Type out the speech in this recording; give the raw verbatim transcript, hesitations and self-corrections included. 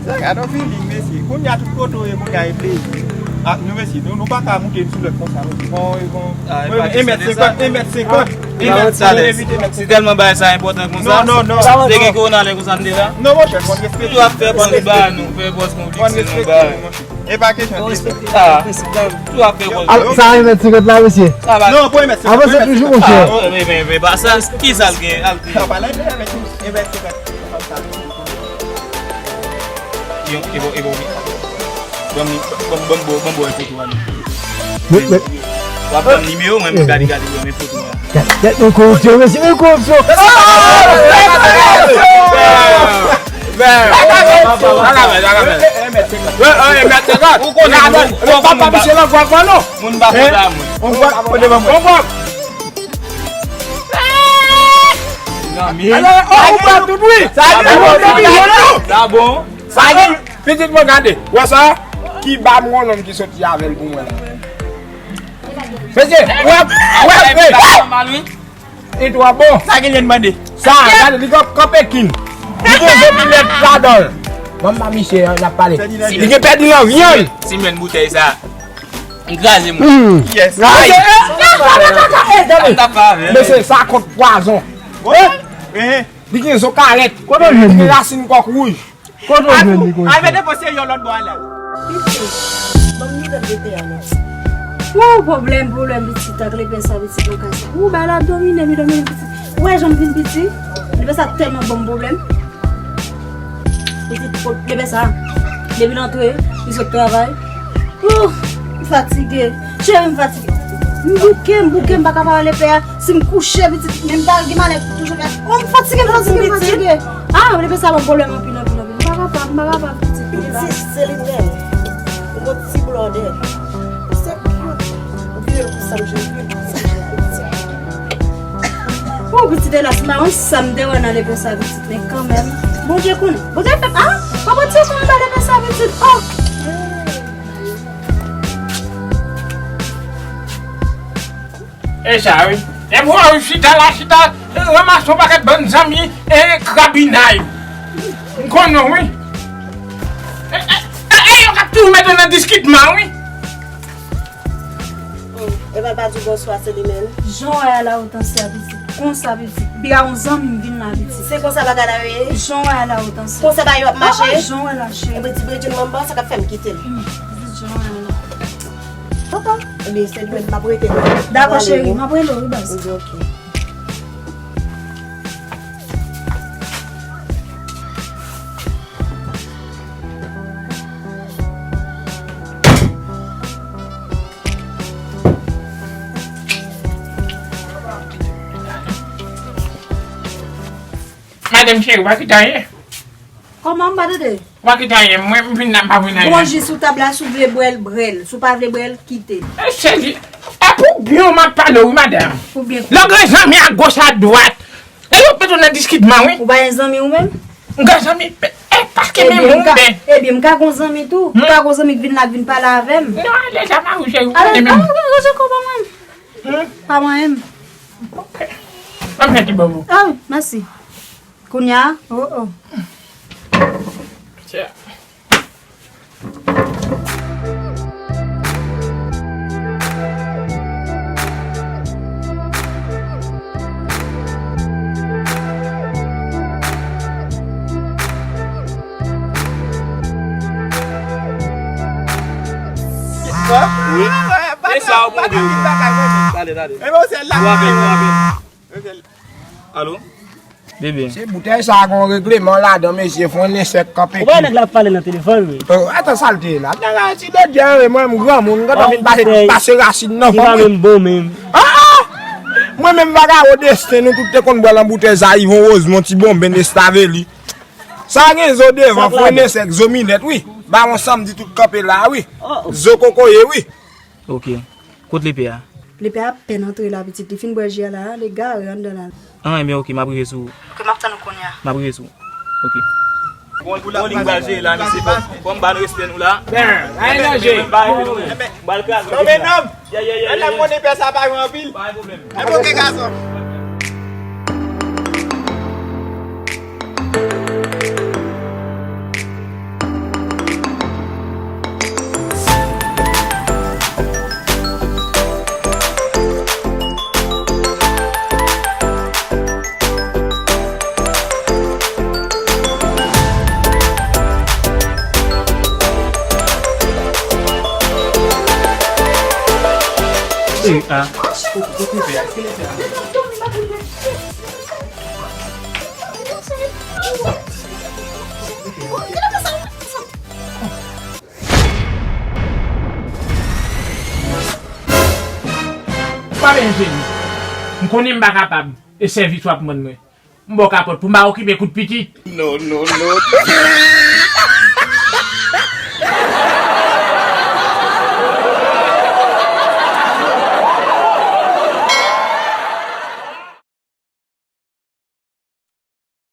Sa gade yon feeling, mesye. Kounye a tout kote w ye, kounye a e plezi. Ah, nou, mesye, nou, nou pa ka moute sou lòt konsa, mesye. Bon, e bon. Ah, e pa kesyon de sa. Yon mèt senkant, yon mèt senkant. Yon mèt senkant, evite mèt senkant. Si tèlman bagay sa enpòtan konsa, non, non, non. Te gen kowona lè konsa m te la. Non, monchè, fò n respekte. Toujou ap fè bann bagay nou, fè pòz konflik se nou bagay. E pa kesyon de sa. Ah, toujou ap fè pòz. Alò, sa yon mèt senkant la, mesye? Non, pou yon mèt senkant. Avanse toujou, monchè. Ah, wi, wi, wi, wi, pa sa, ki sa l gen? Al di. Sa pa lè avèk yon mèt senkant. Yo, e bon, e bon, wi. Ban m, ban m, ban m, ban m, ban m, ban m, ban m foto a, non. W ap ban m nimewo, mwen, m gade, gade, mwen, men foto a. Gade, gade, yon koripsyon, mesye, yon koripsyon. Ou konnen, papa misye la, gwa, gwa, non. Moun pa konn sa, moun. On gwa, kote ban mwen. On gwa. Zanmi. Alò, oh, ou pa tout, wi. Sa bon, sa bon. Sa bon. Pitit mwen, gade. Wè sa? Kiba m gon nonm ki soti avè l pou mwen. Mesye, wè, wè, wè. E twò bon. Sa gen lyen mande. Sa, gade, li gen kanpe kin. Li gen zo pi nèt ladan l. Manman misye, y ap pale. Li gen pèdi nan vyann. Si m jwenn boutèy sa, m kraze mwen. Yes. Ay. Mesye, sa kont pwazon. Li gen zo karèt. Kote w jwenn li? Li gen rasin kòk wouj. Kote w jwenn li konsa? Al mete pose yon lòt bò a la. Pitit, ban m nouvèl de pè a non. Wou, pwoblèm, pwoblèm, pitit, ak lepè sa, pitit, nan kay sa. Wou, bagay la domine m, domine m, pitit. Ou wè jan m vin piti? Lepè sa tèlman ban m pwoblèm. Pitit, lepè sa, depi l antre, li sot travay. Ouh, m fatige. Cheri, m fatige. M bouke, m bouke, m pa ka pale pè a. Si m kouche, pitit, men m pa gen malè toujou fè. Oh, m fatige, m fatige, m fatige. Ah, lepè sa ban m pwoblèm anpil, anpil, anpil. M pa kapab, m pa kapab, pitit. Pitit, se li menm. Ou gon ti blòdè. Se cute. Ou vye konsa, m jwenn cute. Oh, pitit, elas, m pa konn sa m te wè nan lepè sa, pitit, men kanmenm. Bondye konnen. Bondye fè, ah, papa ti konnen ba lepè sa, pitit. Oh. E sa, wi. E bon, wi, chita la, chita, e, ranmase yon pakèt bann zanmi, e, krabinay. M konnen, wi. E, e, e, e, yo k ap toujou mete nan diskitman, wi. Oh, e pa, pa di bonswa, se li menm. Jan w wè a la, Otansi a, pitit. Konsa, pitit. Bira yon zanmi m vin la, pitit. Se konsa bagay la ye? Jan w wè a la, Otansi. Konsa bagay yo ap mache? Ah, ah, jan w wè la, cheri. Ebyen, di Bredjin manman sa k ap fè m kite l. Hmm, pitit, jan w wè a la. Papa. Ebyen, se li menm m ap rete la. Dakò, cheri, m ap rele w, wi, baz. Wi, ok. Madanm cheri, w pa kite anyen? Kòman m pa tande? W pa kite anyen, mwen m vin la, m pa vin anyen. Gon ji sou tab la, si w vle bwè l, bwè l. Si w pa vle bwè l, kite l. E sezi, e pou byen w m ap pale w wi, madanm. Pou byen. Lè w gen zanmi agoch adwat, e yo mete w nan diskitman wi. Ou pa gen zanmi ou menm? M gen zanmi, e paske men moun ben. Ebyen, m ka gon zanmi tou. M ka gon zanmi k vin la, k vin pale avè m. Non, ale, sa pa ou, cheri, ou konnen menm. Ale, ale, ale, ale, pa mwen. Hmm? Pa mwen menm. Ok. Ban m fè ti bobo. Ah, mèsi. Kounye a, oh, oh. Tya. Wi. E sa w montre wi. Tande, tande. Ou avè l, ou avè l. Alo? Bebe. Se boutèy sa a gon regleman ladan, mesye, fò n esèk kanpe. Ou pa wè nèg la ap pale nan telefòn, wi. Oh, atan sa l te ye la. Nèg la ti bèt dèyè, mwen, m granmoun, m gentan vin pase, pase rasin nan fanm, wi. Li pa menm bon, menm. Ah, ah! Mwen menm, vagabon desten, nou tout te konn bwè nan boutèy sa, Yvon Rosemond, ti bonben, Nestaveli. Sa gen zo devan, fò n esèk, zo minèt, wi. Bawon Sanmdi tout kanpe la, wi. Zo kokoye, wi. Ok. Kot lepè a? Lepè a apèn antre la, pitit. Li fin bwè ji a la, li gare anndan la. Ah, enben, ok, m ap rive sou ou. Ok, m ap tann ou kounye a. M ap rive sou ou. Ok. Bon, bon, li pral jere la, mesye. Bon, bon, ba n respè nou la. Ben, ay nan je. Ba respè nou. Ba l kraze. Non, men nonm. Yeah, yeah, yeah, yeah. Lè m konnen pè sa pa jwe anpil. Pa gen pwoblèm. Enben, ok, gason. E a. Kote pè a? Kile pè a? Pa benyen jeni. M konnen m pa kapab. E sèvis w ap rann mwen. M ba w kapòt pou m pa okipe kout pitit. No, no, no.